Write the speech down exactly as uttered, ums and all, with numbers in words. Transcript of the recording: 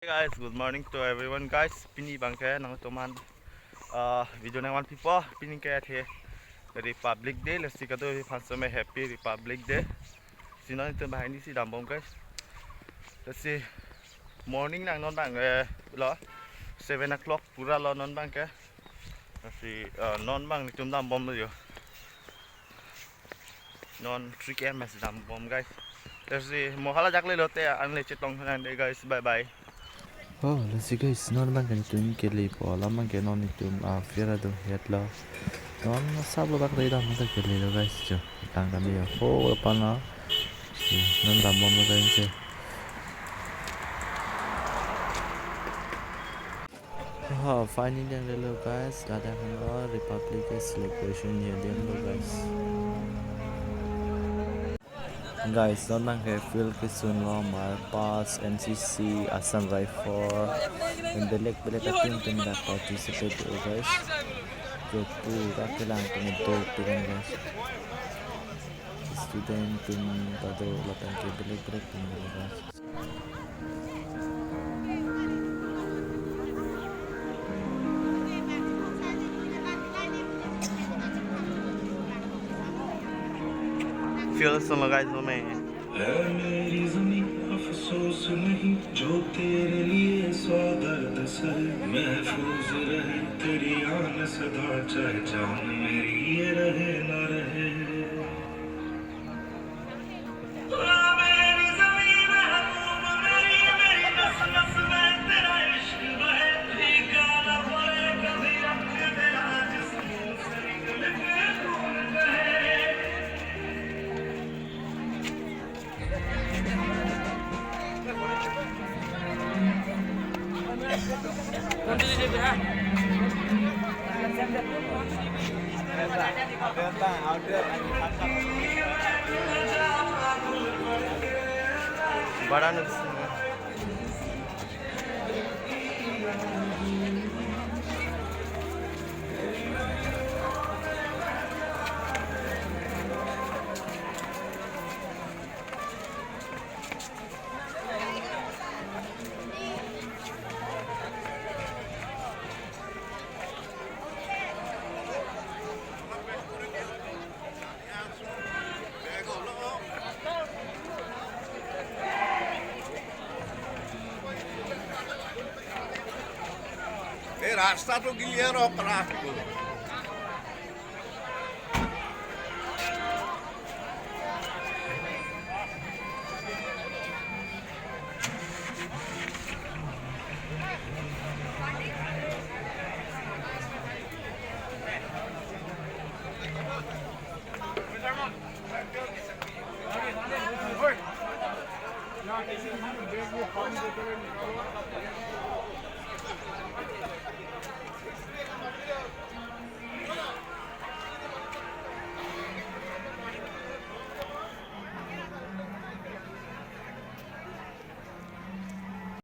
Hey guys, good morning to everyone guys. Pini abangke nangtum aphan, uh, video nangvanpipo. Pini ke athe Republic Day, lasi kadokave aphan seme Happy Republic Day. Si non itum banghini si dambom guys. Lasi morning nang non abang, eh, lo seven o'clock pura lo non abangke. Lasi, uh, non abang netum dambomlo jo. Non three K M si dambom guys. Lasi mo hala ajaklelote anle chetong nang dei guys. Bye bye. Oh, lasi guys, non abangke netum kelepo, alam abangke non netum, ah, fair adung hetlo. Non sab lo bak dei dam ta kelelo guys jo. Tang kami ya. Oh, apana. Si, non dambomlo guys jo. Oh, finally dam lelo guys. Ladak hano Republic Day celebration ya damlo guys. Guys, non abangke field kesunlo, Marpas, M C C, Assam Rifle, dan belek belek a-team pen dak participate do guys. Jo pura kelang pen do pen guys. Student pen ta do lapen ke belek belek pen do guys. Field sunlo guys, no me. है मेरी ज़मीं अफ़सोस नहीं जो तेरे लिए सौ दर्द सहे, महफूज रहे तेरी आन सदा, चाहे जान मेरी ये रहे ना रहे। बड़ा नुकसान है। এই ৰাস্তাটো ক্লিয়াৰ হওক, ৰাস্তাটো।